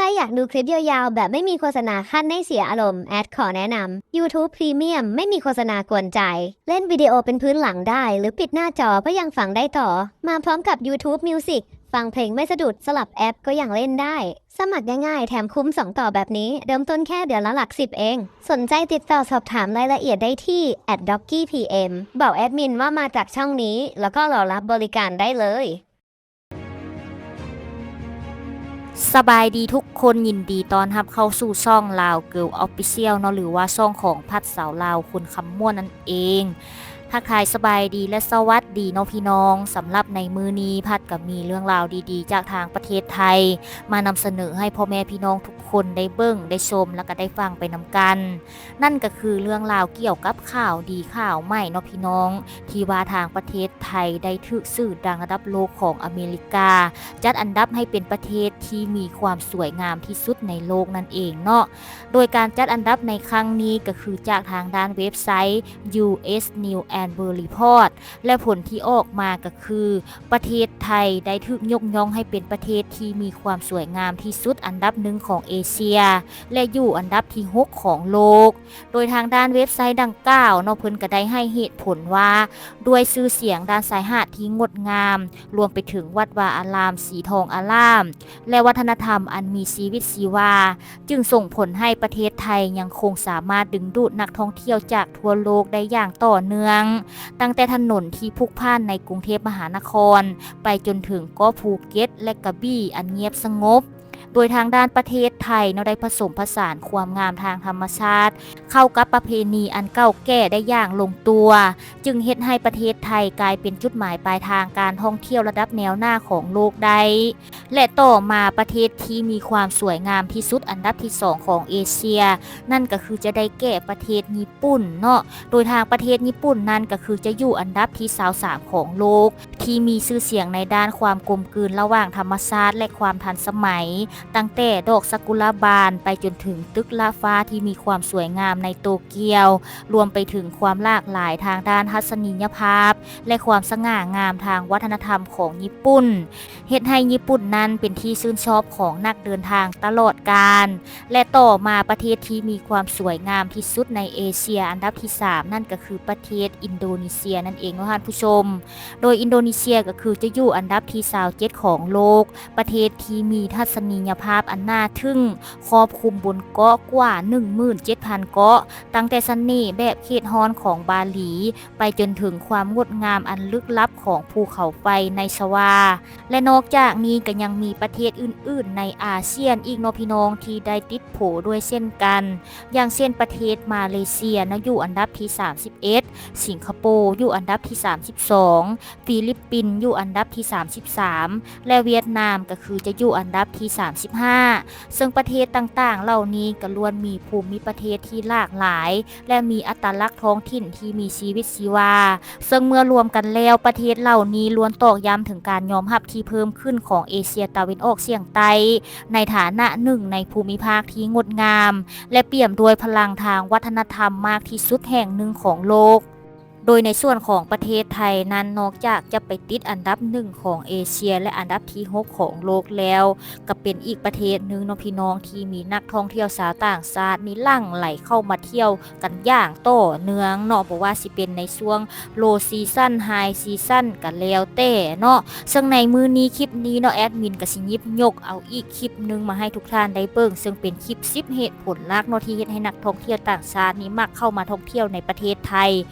ຖ້າຢາກດູຄລິບຍາວໆ ແບບໄມ່ມີໂຄສະນາຄັນໃຫ້ເສຍອາລົມ, ແອັດຂໍແນະນຳ YouTube Premium ໄມ່ມີໂຄສະນາກວນໃຈ. ເລ່ນວິດີໂອເປັນພື້ນຫຼັງໄດ້ ຫຼື ປິດໜ້າຈໍກໍຍັງຟັງໄດ້ຕໍ່. ມາພ້ອມກັບ YouTube Music ຟັງເພງໄມ່ສະດຸດ, ສະຫຼັບແອັບກໍຍັງເລ່ນໄດ້. ສະໝັກງ່າຍໆ ແຖມຄຸ້ມສອງຕໍ່ແບບນີ້, ເລີ່ມຕົ້ນແຄ່ເດືອນລະຫຼັກສິບເອງ. ສົນໃຈຕິດຕໍ່ສອບຖາມລາຍລະອຽດໄດ້ທີ່ ແອັດ ດອກກີ້ ພີເອັມ ບອກແອັດມິນວ່າມາຈາກຊ່ອງນີ້ ແລ້ວກໍລໍຮັບບໍລິການໄດ້ເລີຍ. ສະບາຍດີທຸກຄົນ, ຍິນດີຕ້ອນຮັບເຂົ້າສູ່ຊ່ອງ Lao Girl Official ເນາະ ຫຼືວ່າຊ່ອງຂອງພັດສາວລາວຄົນຄຳມ່ວນນັ້ນເອງ. ທັກທາຍສະບາຍດີ ແລະ ສະຫວັດດີເນາະພີ່ນ້ອງ. ສຳລັບໃນມື້ນີ້ ພັດກໍມີເລື່ອງລາວດີໆຈາກທາງປະເທດໄທ ມານຳສະເໜີໃຫ້ພໍ່ແມ່ພີ່ນ້ອງທຸກຄົນໄດ້ເບິ່ງ ໄດ້ຊົມ ແລ້ວກໍໄດ້ຟັງໄປນຳກັນ. ນັ້ນກໍຄືເລື່ອງລາວກ່ຽວກັບຂ່າວດີຂ່າວໃໝ່ເນາະພີ່ນ້ອງ ທີ່ວ່າທາງປະເທດໄທໄດ້ຖືກສື່ດັງລະດັບໂລກຂອງອາເມລິກາ ຈັດອັນດັບໃຫ້ເປັນປະເທດທີ່ມີຄວາມສວຍງາມທີ່ສຸດໃນໂລກນັ້ນເອງເນາະ. ໂດຍການຈັດອັນດັບໃນຄັ້ງນີ້ກໍຄືຈາກທາງດ້ານເວັບໄຊ ຢູເອສ News and World Report ແລະ ຜົນທີ່ອອກມາກໍຄື ປະເທດໄທໄດ້ຖືກຍົກຍ້ອງໃຫ້ເປັນປະເທດທີ່ມີຄວາມສວຍງາມທີ່ສຸດອັນດັບໜຶ່ງຂອງເອເຊຍ ແລະ ຢູ່ອັນດັບທີຫົກຂອງໂລກ. ໂດຍທາງດ້ານເວັບໄຊດັ່ງກ່າວເນາະ ເພິ່ນກໍໄດ້ໃຫ້ເຫດຜົນວ່າ ດ້ວຍຊື່ສຽງດ້ານຊາຍຫາດທີ່ງົດງາມ, ລວມໄປເຖິງວັດວາອາລາມສີທອງອາລາມ ແລະ ວັດທະນະທຳອັນມີຊີວິດຊີວາ ຈຶ່ງສົ່ງຜົນໃຫ້ປະເທດໄທຍັງຄົງສາມາດດຶງດູດນັກທ່ອງທ່ຽວຈາກທົ່ວໂລກໄດ້ຢ່າງຕໍ່ເນື່ອງ, ຕັ້ງແຕ່ຖະໜົນທີ່ຜຸກຜ່ານໃນກຸງເທບມະຫານະຄອນ ໄປຈົນເຖິງເກາະພູເກັດ ແລະ ກະບີ້ ອັນງຽບສະຫງົບ. ໂດຍທາງດ້ານປະເທດໄທເນາະ ໄດ້ປະສົມປະສານຄວາມງາມທາງທຳມະຊາດ ເຂົ້າກັບປະເພນີອັນເກົ່າແກ່ໄດ້ຢ່າງລົງຕົວ, ຈຶ່ງເຮັດໃຫ້ປະເທດໄທກາຍເປັນຈຸດໝາຍປາຍທາງການທ່ອງທ່ຽວລະດັບແນວໜ້າຂອງໂລກໄດ້ ແລະ ຕໍ່ມາປະເທດທີ່ມີຄວາມສວຍງາມທີ່ສຸດອັນດັບທີສອງຂອງເອເຊຍ ນັ້ນກໍຄືຈະໄດ້ແກ່ປະເທດຍີ່ປຸ່ນເນາະ. ໂດຍທາງປະເທດຍີ່ປຸ່ນນັ້ນກໍຄືຈະຢູ່ອັນດັບທີຊາວສາມຂອງໂລກ ທີ່ມີຊື່ສຽງໃນດ້ານຄວາມກົມກືນລະຫວ່າງທຳມະຊາດ ແລະ ຄວາມທັນສະໄໝ, ຕັ້ງແຕ່ດອກຊາກຸລະບານໄປຈົນເຖິງຕຶກລາຟ້າທີ່ມີຄວາມສວຍງາມໃນໂຕກຽວ, ລວມໄປເຖິງຄວາມຫຼາກຫຼາຍທາງດ້ານທັດສະນີຍະພາບ ແລະ ຄວາມສະຫງ່າງາມທາງວັດທະນະທຳຂອງຍີ່ປຸ່ນ, ເຮັດໃຫ້ຍີ່ປຸ່ນນັ້ນເປັນທີ່ຊື່ນຊອບຂອງນັກເດີນທາງຕະຫຼອດການ. ແລະ ຕໍ່ມາປະເທດທີ່ມີຄວາມສວຍງາມທີ່ສຸດໃນເອເຊຍອັນດັບທີສາມ ນັ້ນກໍຄືປະເທດອິນໂດນີເຊຍນັ້ນເອງເນາະທ່ານຜູ້ຊົມ. ໂດຍອິນໂດນີເຊຍກໍຄືຈະຢູ່ອັນດັບທີຊາວເຈັດຂອງໂລກ, ປະເທດທີ່ມີທັດສະນີຍະພາບອັນໜ້າທຶ່ງ, ຄອບຄຸມບົນເກາະກວ່າໜຶ່ງໝື່ນເຈັດພັນເກາະ, ຕັ້ງແຕ່ສະເໜ່ແບບເຂດຮ້ອນຂອງບາຫຼີ ໄປຈົນເຖິງຄວາມງົດງາມອັນລຶກລັບຂອງພູເຂົາໄຟໃນຊະວາ. ແລະ ນອກຈາກນີ້ກໍຍັງມີປະເທດອື່ນໆໃນອາຊຽນອີກເນາະພີ່ນ້ອງ ທີ່ໄດ້ຕິດໂຜດ້ວຍເຊັ່ນກັນ, ຢ່າງເຊັ່ນປະເທດມາເລເຊຍເນາະ ຢູ່ອັນດັບທີສາມສິບເອັດ, ສິງກະໂປຢູ່ອັນດັບທີສາມສິບສອງ, ຟີລິບປິນຢູ່ອັນດັບທີສາມສິບສາມ ແລະ ຫວຽດນາມກໍຄືຈະຢູ່ອັນດັບທີສາມສິບຫ້າ. ເຊິ່ງປະເທດຕ່າງໆເຫຼົ່ານີ້ກໍລ້ວນມີພູມິປະເທດທີ່ຫຼາກຫຼາຍ ແລະ ມີອັດຕະລັກທ້ອງຖິ່ນທີ່ມີຊີວິດຊີວາ, ເຊິ່ງເມື່ອລວມກັນແລ້ວ ປະເທດເຫຼົ່ານີ້ລ້ວນຕອກຢ້ຳເຖິງການຍອມຮັບທີ່ເພີ່ມຂຶ້ນຂອງເອເຊຍຕາເວັນອອກສຽງໃຕ້ ໃນຖານະໜຶ່ງໃນພູມິພາກທີ່ງົດງາມ ແລະ ປ່ຽມດ້ວຍພະລັງທາງວັດທະນະທຳມາກທີ່ສຸດແຫ່ງໜຶ່ງຂອງໂລກ. ໂດຍໃນສ່ວນຂອງປະເທດໄທນັ້ນ ນອກຈາກຈະໄປຕິດອັນດັບໜຶ່ງຂອງເອເຊຍ ແລະ ອັນດັບທີຫົກຂອງໂລກແລ້ວ, ກໍເປັນອີກປະເທດໜຶ່ງເນາະພີ່ນ້ອງ ທີ່ມີນັກທ່ອງທ່ຽວຊາວຕ່າງຊາດນີ້ຫຼັ່ງໄຫຼເຂົ້າມາທ່ຽວກັນຢ່າງຕໍ່ເນື່ອງເນາະ, ບໍ່ວ່າຊິເປັນໃນຊ່ວງ Low Season High Season ກໍແລ້ວແຕ່ເນາະ. ເຊິ່ງໃນມື້ນີ້ຄລິບນີ້ເນາະ ແອດມິນກໍຊິຫຍິບຍົກເອົາອີກຄລິບໜຶ່ງມາໃຫ້ທຸກທ່ານໄດ້ເບິ່ງ, ເຊິ່ງເປັນຄລິບສິບເຫດຜົນຫຼັກເນາະ ທີ່ເຮັດໃຫ້ນັກທ່ອງທ່ຽວຕ່າງຊາດນີ້ມັກເຂົ້າມາທ່ອງທ່ຽວໃນປະເທດໄທ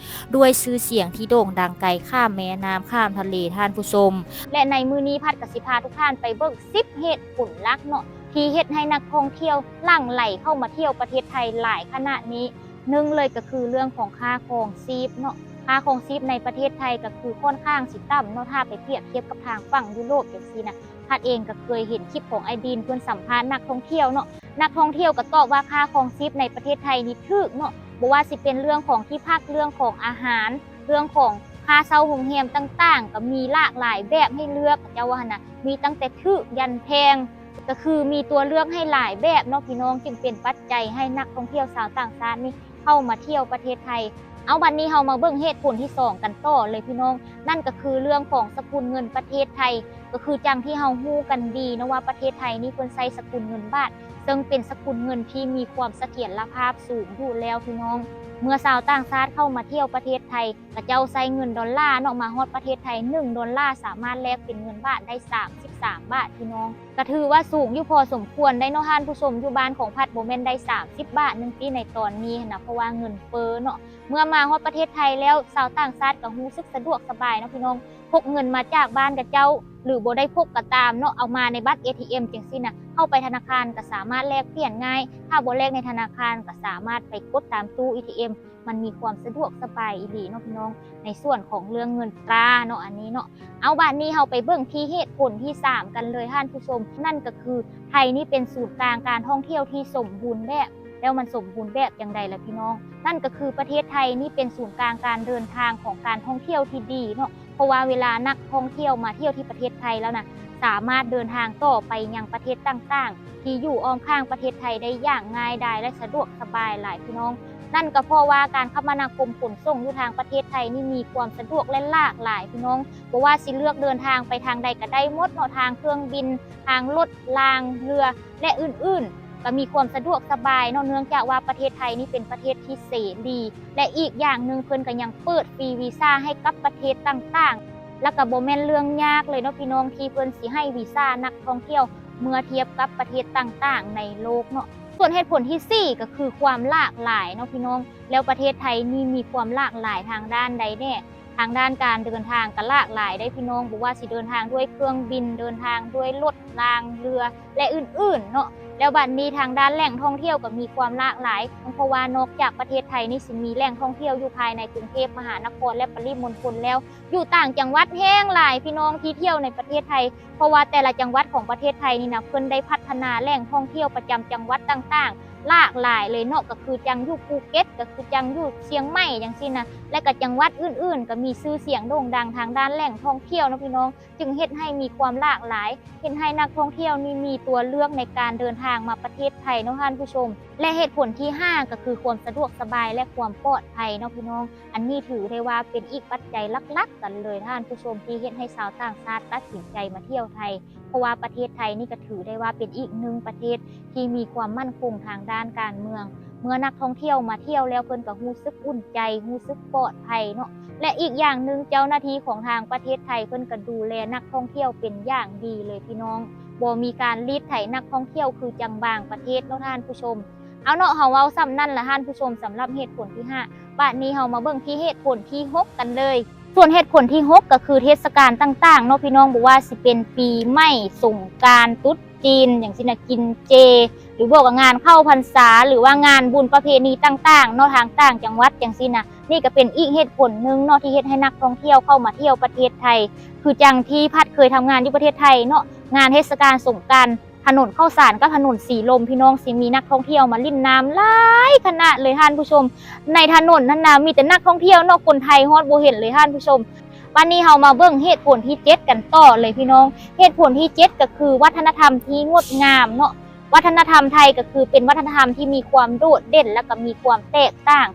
ດ້ວຍຊື່ສຽງທີ່ໂດ່ງດັງໄກຂ້າມແມ່ນ້ຳຂ້າມທະເລ ທ່ານຜູ້ຊົມ. ແລະ ໃນມື້ນີ້ພັດກໍຊິພາທຸກທ່ານໄປເບິ່ງສິບເຫດຜົນຫຼັກເນາະ ທີ່ເຮັດໃຫ້ນັກທ່ອງທ່ຽວຫຼັ່ງໄຫຼເຂົ້າມາທ່ຽວປະເທດໄທຫຼາຍຂະໜາດນີ້. ໜຶ່ງເລີຍກໍຄືເລື່ອງຂອງຄ່າຄອງຊີບເນາະ, ຄ່າຄອງຊີບໃນປະເທດໄທກໍຄືຂ້ອນຂ້າງຊິຕ່ຳເນາະ ຖ້າໄປປຽບທຽບກັບທາງຝັ່ງຢູໂຣບຈັ່ງຊີ້ນະ. ພັດເອງກໍເຄີຍເຫັນຄລິບຂອງອ້າຍດີນ ເພິ່ນສຳພາດນັກທ່ອງທ່ຽວເນາະ, ນັກທ່ອງທ່ຽວກໍຕອບວ່າຄ່າຄອງຊີບໃນປະເທດໄທນີ້ຖືກເນາະ, ບໍ່ວ່າຊິເປັນເລື່ອງຂອງທີ່ພັກ, ເລື່ອງຂອງອາຫານ, ເລື່ອງຂອງຄ່າເຊົ່າໂຮງແຮມຕ່າງໆ ກໍມີຫຼາກຫຼາຍແບບໃຫ້ເລືອກ, ເຂົາເຈົ້າວ່າຫັ້ນນະ, ມີຕັ້ງແຕ່ຖືກຢັນແພງ, ກໍຄືມີຕົວເລືອກໃຫ້ຫຼາຍແບບເນາະ ພີ່ນ້ອງ, ຈຶ່ງເປັນປັດໄຈໃຫ້ນັກທ່ອງທ່ຽວຊາວຕ່າງຊາດນີ້ເຂົ້າມາທ່ຽວປະເທດໄທ. ເອົາ ບັດນີ້ເຮົາມາເບິ່ງເຫດຜົນທີສອງກັນຕໍ່ເລີຍພີ່ນ້ອງ, ນັ້ນກໍຄືເລື່ອງຂອງສະກຸນເງິນປະເທດໄທ. ກໍຄືຈັ່ງທີ່ເຮົາຮູ້ກັນດີເນາະວ່າ ປະເທດໄທນີ້ເພິ່ນໃຊ້ສະກຸນເງິນບາດ ເຊິ່ງເປັນສະກຸນເງິນທີ່ມີຄວາມສະຖຽນລະພາບສູງຢູ່ແລ້ວພີ່ນ້ອງ. ເມື່ອຊາວຕ່າງຊາດເຂົ້າມາທ່ຽວປະເທດໄທ ຂະເຈົ້າໃຊ້ເງິນດອນລາເນາະ, ມາຮອດປະເທດໄທ ໜຶ່ງດອນລາສາມາດແລກເປັນເງິນບາດໄດ້ສາມສິບສາມບາດພີ່ນ້ອງ. ກໍຖືວ່າສູງຢູ່ພໍສົມຄວນໄດ໋ເນາະທ່ານຜູ້ຊົມ. ຢູ່ບ້ານຂອງພັດບໍ່ແມ່ນໄດ້ສາມສິບບາດໜຶ່ງຕິໃນຕອນນີ້ຫັ້ນນະ ເພາະວ່າເງິນເຟີ້ເນາະ. ເມື່ອມາຮອດປະເທດໄທແລ້ວ ຊາວຕ່າງຊາດກໍຮູ້ສຶກສະດວກສະບາຍເນາະພີ່ນ້ອງ, ພົກເງິນມາຈາກບ້ານຂະເຈົ້າ ຫຼືບໍ່ໄດ້ພົກກໍຕາມເນາະ, ເອົາມາໃນບັດເອທີເອັມຈັ່ງຊີ້ນະ, ເຂົ້າໄປທະນາຄານກໍສາມາດແລກປ່ຽນງ່າຍ, ຖ້າບໍ່ແລກໃນທະນາຄານກໍສາມາດໄປກົດຕາມຕູ້ເອທີເອັມ. ມັນມີຄວາມສະດວກສະບາຍອີ່ຫຼີເນາະພີ່ນ້ອງ ໃນສ່ວນຂອງເລື່ອງເງິນຕາເນາະ ອັນນີ້ເນາະ. ເອົາ ບາດນີ້ເຮົາໄປເບິ່ງທີ່ເຫດຜົນທີສາມກັນເລີຍທ່ານຜູ້ຊົມ, ນັ້ນກໍຄືໄທນີ້ເປັນສູນກາງການທ່ອງທ່ຽວທີ່ສົມບູນແບບ. ແລ້ວມັນສົມບູນແບບຈັ່ງໃດລະພີ່ນ້ອງ? ນັ້ນກໍຄືປະເທດໄທນີ້ເປັນສູນກາງການເດີນທາງຂອງການທ່ອງທ່ຽວທີ່ດີເນາະ, ເພາະວ່າເວລານັກທ່ອງທ່ຽວມາທ່ຽວທີ່ປະເທດໄທແລ້ວນະ ສາມາດເດີນທາງຕໍ່ໄປຍັງປະເທດຕ່າງໆ ທີ່ຢູ່ອ້ອມຂ້າງປະເທດໄທໄດ້ຢ່າງງ່າຍດາຍ ແລະ ສະດວກສະບາຍຫຼາຍພີ່ນ້ອງ. ນັ້ນກໍເພາະວ່າການຄະມະນາຄົມຂົນສົ່ງຢູ່ທາງປະເທດໄທນີ້ມີຄວາມສະດວກ ແລະ ຫຼາກຫຼາຍພີ່ນ້ອງ, ບໍ່ວ່າຊິເລືອກເດີນທາງໄປທາງໃດກໍໄດ້ໝົດເນາະ, ທາງເຄື່ອງບິນ, ທາງລົດລາງເຮືອ ແລະ ອື່ນໆ ກໍມີຄວາມສະດວກສະບາຍເນາະ, ເນື່ອງຈາກວ່າປະເທດໄທນີ້ເປັນປະເທດທີ່ເສລີ ແລະ ອີກຢ່າງໜຶ່ງເພິ່ນກໍຍັງເປີດຟຣີວີຊາໃຫ້ກັບປະເທດຕ່າງໆ ແລ້ວກໍບໍ່ແມ່ນເລື່ອງຍາກເລີຍເນາະພີ່ນ້ອງ ທີ່ເພິ່ນຊິໃຫ້ວີຊານັກທ່ອງທ່ຽວ ເມື່ອທຽບກັບປະເທດຕ່າງໆໃນໂລກເນາະ. ສ່ວນເຫດຜົນທີສີ່ກໍຄືຄວາມຫຼາກຫຼາຍເນາະພີ່ນ້ອງ. ແລ້ວປະເທດໄທນີ້ມີຄວາມຫຼາກຫຼາຍທາງດ້ານໃດແດ່? ທາງດ້ານການເດີນທາງກໍຫຼາກຫຼາຍເດ້ພີ່ນ້ອງ, ບໍ່ວ່າຊິເດີນທາງດ້ວຍເຄື່ອງບິນ, ເດີນທາງດ້ວຍລົດລາງເຮືອ ແລະ ອື່ນໆເນາະ. ແລ້ວບັດນີ້ທາງດ້ານແຫຼ່ງທ່ອງທ່ຽວກໍມີຄວາມຫຼາກຫຼາຍ, ເພາະວ່ານອກຈາກປະເທດໄທນີ້ຊິມີແຫຼ່ງທ່ອງທ່ຽວຢູ່ພາຍໃນກຸງເທບມະຫານະຄອນ ແລະ ປະລິມົນຄົນແລ້ວ, ຢູ່ຕ່າງຈັງຫວັດແຮງຫຼາຍພີ່ນ້ອງທີ່ທ່ຽວໃນປະເທດໄທ, ເພາະວ່າແຕ່ລະຈັງຫວັດຂອງປະເທດໄທນີ້ນະ ເພິ່ນໄດ້ພັດທະນາແຫຼ່ງທ່ອງທ່ຽວປະຈຳຈັງຫວັດຕ່າງໆ ຫຼາກຫຼາຍເລີຍເນາະ, ກໍຄືຈັ່ງຢູ່ພູເກັດ, ກໍຄືຈັ່ງຢູ່ຊຽງໃໝ່ຈັ່ງຊີ້ນະ ແລະ ກໍຈັງຫວັດອື່ນໆ ກໍມີຊື່ສຽງໂດ່ງດັງທາງດ້ານແຫຼ່ງທ່ອງທ່ຽວເນາະພີ່ນ້ອງ, ຈຶ່ງເຮັດໃຫ້ມີຄວາມຫຼາກຫຼາຍ, ເຮັດໃຫ້ນັກທ່ອງທ່ຽວນີ້ມີຕົວເລືອກໃນການເດີນທາງມາປະເທດໄທເນາະທ່ານຜູ້ຊົມ. ແລະ ເຫດຜົນທີຫ້າ ກໍຄືຄວາມສະດວກສະບາຍ ແລະ ຄວາມປອດໄພເນາະພີ່ນ້ອງ. ອັນນີ້ຖືໄດ້ວ່າເປັນອີກປັດໄຈຫຼັກໆກັນເລີຍທ່ານຜູ້ຊົມ ທີ່ເຮັດໃຫ້ຊາວຕ່າງຊາດຕັດສິນໃຈມາທ່ຽວໄທ, ເພາະວ່າປະເທດໄທນີ້ກໍຖືໄດ້ວ່າເປັນອີກໜຶ່ງປະເທດທີ່ມີຄວາມໝັ້ນຄົງທາງດ້ານການເມືອງ. ເມື່ອນັກທ່ອງທ່ຽວມາທ່ຽວແລ້ວ ເພິ່ນກໍຮູ້ສຶກອຸ່ນໃຈ, ຮູ້ສຶກປອດໄພເນາະ. ແລະ ອີກຢ່າງໜຶ່ງ ເຈົ້າໜ້າທີ່ຂອງທາງປະເທດໄທ ເພິ່ນກໍດູແລນັກທ່ອງທ່ຽວເປັນຢ່າງດີເລີຍພີ່ນ້ອງ, ບໍ່ມີການລີດໄຖນັກທ່ອງທ່ຽວຄືຈັ່ງບາງປະເທດເນາະທ່ານຜູ້ຊົມ. ເອົາເນາະ, ເຮົາເວົ້າສ່ຳນັ້ນລະທ່ານຜູ້ຊົມ ສຳລັບເຫດຜົນທີຫ້າ. ບາດນີ້ເຮົາມາເບິ່ງທີ່ເຫດຜົນທີຫົກກັນເລີຍ. ສ່ວນເຫດຜົນທີຫົກ ກໍຄືເທດສະການຕ່າງໆເນາະພີ່ນ້ອງ, ບໍ່ວ່າຊິເປັນປີໃໝ່, ສົງການ, ຕຸດຈີນ ຈັ່ງຊີ້ນະ, ກິນເຈ ຫຼືບອກວ່າງານເຂົ້າພັນສາ ຫຼືວ່າງານບຸນປະເພນີຕ່າງໆເນາະ ທາງຕ່າງຈັງຫວັດຈັ່ງຊີ້ນະ. ນີ້ກໍເປັນອີກເຫດຜົນໜຶ່ງເນາະ ທີ່ເຮັດໃຫ້ນັກທ່ອງທ່ຽວເຂົ້າມາທ່ຽວປະເທດໄທ. ຄືຈັ່ງທີ່ພັດເຄີຍທຳງານຢູ່ປະເທດໄທເນາະ, ງານເທດສະການສົງການ ຖະໜົນເຂົ້າສານກັບຖະໜົນສີລົມ ພີ່ນ້ອງ, ຊິມີນັກທ່ອງທ່ຽວມາຫຼິ້ນນ້ຳຫຼາຍຂະໜາດເລີຍທ່ານຜູ້ຊົມ. ໃນຖະໜົນຫັ້ນນະ ມີແຕ່ນັກທ່ອງທ່ຽວເນາະ, ຄົນໄທຮອດບໍ່ເຫັນເລີຍທ່ານຜູ້ຊົມ. ບາດນີ້ເຮົາມາເບິ່ງເຫດຜົນທີເຈັດກັນຕໍ່ເລີຍພີ່ນ້ອງ. ເຫດຜົນທີເຈັດ ກໍຄືວັດທະນະທຳທີ່ງົດງາມເນາະ. ວັດທະນະທຳໄທກໍຄືເປັນວັດທະນະທຳທີ່ມີຄວາມໂດດເດັ່ນ ແລ້ວກໍມີຄວາມແຕກຕ່າງ,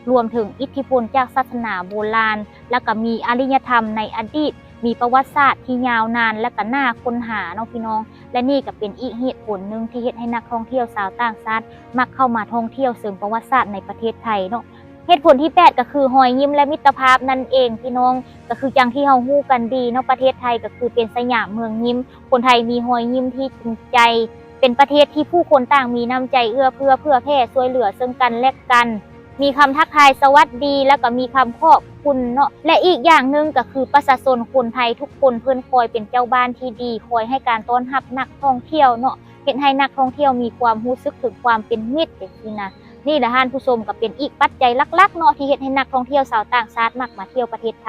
ລວມເຖິງອິດທິພົນຈາກສາສະໜາໂບລານ, ແລ້ວກໍມີອາລິຍະທຳໃນອະດີດ, ມີປະຫວັດສາດທີ່ຍາວນານ ແລ້ວກໍໜ້າຄົ້ນຫາເນາະພີ່ນ້ອງ. ແລະ ນີ້ກໍເປັນອີກເຫດຜົນໜຶ່ງທີ່ເຮັດໃຫ້ນັກທ່ອງທ່ຽວຊາວຕ່າງຊາດມັກເຂົ້າມາທ່ອງທ່ຽວເຊີງປະຫວັດສາດໃນປະເທດໄທເນາະ. ເຫດຜົນທີແປດ ກໍຄືຮອຍຍິ້ມ ແລະ ມິດຕະພາບນັ້ນເອງພີ່ນ້ອງ. ກໍຄືຈັ່ງທີ່ເຮົາຮູ້ກັນດີເນາະ, ປະເທດໄທກໍຄືເປັນສະຫຍາມເມືອງຍິ້ມ, ຄົນໄທມີຮອຍຍິ້ມທີ່ຈິງໃຈ, ເປັນປະເທດທີ່ຜູ້ຄົນຕ່າງມີນ້ຳໃຈເອື້ອເຟື້ອເຜື່ອແຜ່ຊ່ວຍເຫຼືອເຊິ່ງກັນແລະກັນ, ມີຄຳທັກທາຍສະຫວັດດີ ແລ້ວກໍມີຄຳຂອບຄຸນເນາະ. ແລະ ອີກຢ່າງໜຶ່ງກໍຄືປະຊາຊົນຄົນໄທທຸກຄົນເພິ່ນຄອຍເປັນເຈົ້າບ້ານທີ່ດີ, ຄອຍໃຫ້ການຕ້ອນຮັບນັກທ່ອງທ່ຽວເນາະ, ເຮັດໃຫ້ນັກທ່ອງທ່ຽວມີຄວາມຮູ້ສຶກເຖິງຄວາມເປັນມິດຈັ່ງຊີ້ນະ. ນີ້ລະທ່ານຜູ້ຊົມ ກໍເປັນອີກປັດໄຈຫຼັກໆເນາະ ທີ່ເຮັດໃຫ້ນັກທ່ອງທ່ຽວຊາວຕ່າງຊາດມັກມາທ່ຽວປະເທດໄທ.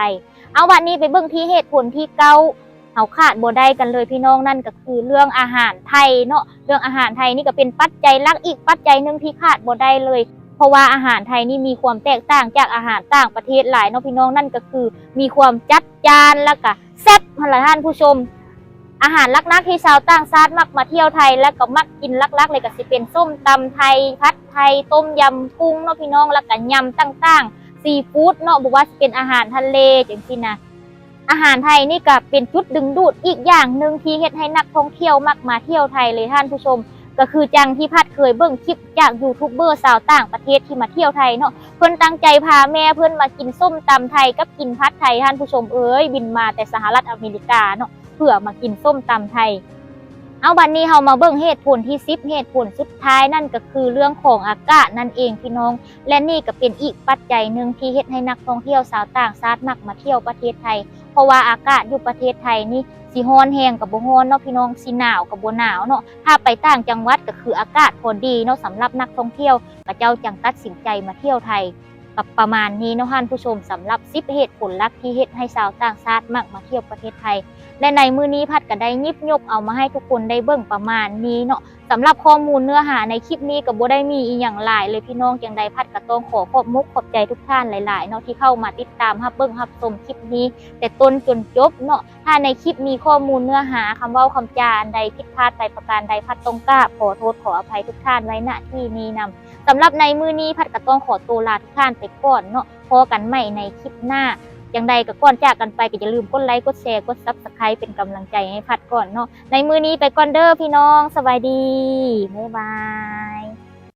ເອົາ ບາດນີ້ໄປເບິ່ງທີ່ເຫດຜົນທີເກົ້າ ເຮົາຂາດບໍ່ໄດ້ກັນເລີຍພີ່ນ້ອງ, ນັ້ນກໍຄືເລື່ອງອາຫານໄທເນາະ. ເລື່ອງອາຫານໄທນີ້ກໍເປັນປັດໄຈຫຼັກອີກປັດໄຈໜຶ່ງທີ່ຂາດບໍ່ໄດ້ເລີຍ, ເພາະວ່າອາຫານໄທນີ້ມີຄວາມແຕກຕ່າງຈາກອາຫານຕ່າງປະເທດຫຼາຍເນາະພີ່ນ້ອງ, ນັ້ນກໍຄືມີຄວາມຈັດ ຈານ ແລ້ວກະແຊບຫັ້ນລະທ່ານຜູ້ຊົມ. ອາຫານຫຼັກໆທີ່ຊາວຕ່າງຊາດມັກມາທ່ຽວໄທ ແລ້ວກໍມັກກິນຫຼັກໆເລີຍ ກໍຊິເປັນສົ້ມຕຳໄທ, ຜັດໄທ, ຕົ້ມຍຳກຸ້ງເນາະພີ່ນ້ອງ, ແລ້ວກະຍຳຕ່າງ ຊີຟູດເນາະ ບໍ່ວ່າຊິເປັນອາຫານທະເລຈັ່ງຊີ້ນະ. ອາຫານໄທນີ້ກໍເປັນຈຸດດຶງດູດອີກຢ່າງໜຶ່ງທີ່ເຮັດໃຫ້ນັກທ່ອງທ່ຽວມັກມາທ່ຽວໄທເລີຍທ່ານຜູ້ຊົມ. ກໍຄືຈັ່ງທີ່ພັດເຄີຍເບິ່ງຄລິບຈາກຢູທູບເບີຊາວຕ່າງປະເທດທີ່ມາທ່ຽວໄທເນາະ, ເພິ່ນຕັ້ງໃຈພາແມ່ເພິ່ນມາກິນສົ້ມຕຳໄທກັບກິນຜັດໄທທ່ານຜູ້ຊົມເອີຍ, ບິນມາແຕ່ສະຫະລັດອາເມລິກາເນາະ ເພື່ອມາກິນສົ້ມຕຳໄທ. ເອົາ ບັດນີ້ເຮົາມາເບິ່ງເຫດຜົນທີສິບ ເຫດຜົນສຸດທ້າຍ ນັ້ນກໍຄືເລື່ອງຂອງອາກາດນັ້ນເອງພີ່ນ້ອງ. ແລະນີ້ກໍເປັນອີກປັດໄຈໜຶ່ງທີ່ເຮັດໃຫ້ນັກທ່ອງທ່ຽວຊາວຕ່າງຊາດມັກມາທ່ຽວປະເທດໄທ, ເພາະວ່າອາກາດຢູ່ປະເທດໄທນີ້ ຊິຮ້ອນແຮງກໍບໍ່ຮ້ອນເນາະພີ່ນ້ອງ, ຊິໜາວກໍບໍ່ໜາວເນາະ. ຖ້າໄປຕ່າງຈັງຫວັດກໍຄືອາກາດພໍດີເນາະ, ສຳລັບນັກທ່ອງທ່ຽວ ເຂົາເຈົ້າຈັ່ງຕັດສິນໃຈມາທ່ຽວໄທ. ກໍປະມານນີ້ເນາະທ່ານຜູ້ຊົມ, ສຳລັບສິບເຫດຜົນຫຼັກທີ່ເຮັດໃຫ້ຊາວຕ່າງຊາດມັກມາທ່ຽວປະເທດໄທ. ແລະໃນມື້ນີ້ພັດກໍໄດ້ຫຍິບຍົກເອົາມາໃຫ້ທຸກຄົນໄດ້ເບິ່ງປະມານນີ້ເນາະ. ສຳລັບຂໍ້ມູນເນື້ອຫາໃນຄລິບນີ້ກໍບໍ່ໄດ້ມີອີ່ຫຍັງຫຼາຍເລີຍພີ່ນ້ອງ, ຈັ່ງໃດພັດກໍຕ້ອງຂໍຂອບມຸກຂອບໃຈທຸກທ່ານຫຼາຍໆເນາະ ທີ່ເຂົ້າມາຕິດຕາມຮັບເບິ່ງຮັບຊົມຄລິບນີ້ແຕ່ຕົ້ນຈົນຈົບເນາະ. ຖ້າໃນຄລິບມີຂໍ້ມູນເນື້ອຫາ, ຄຳເວົ້າຄຳຈາອັນໃດຜິດພາດໄປປະການໃດ, ພັດຕ້ອງກາບຂໍໂທດຂໍອະໄພທຸກທ່ານໄວ້ ນະ ທີ່ນີ້ນຳ. ສຳລັບໃນມື້ນີ້ ພັດກໍຕ້ອງຂໍຕົວລາທຸກທ່ານໄປກ່ອນເນາະ. ພໍ້ກັນໃໝ່ໃນຄລິບໜ້າ. ຈັ່ງໃດກໍກ່ອນຈາກກັນໄປ ກໍຢ່າລືມກົດໄລ, ກົດແຊ, ກົດ Subscribe ເປັນກຳລັງໃຈໃຫ້ພັດກ່ອນເນາະ. ໃນມື້ນີ້ໄປກ່ອນເດີພີ່ນ້ອງ. ສະບາຍດີ. ບາຍບາຍ.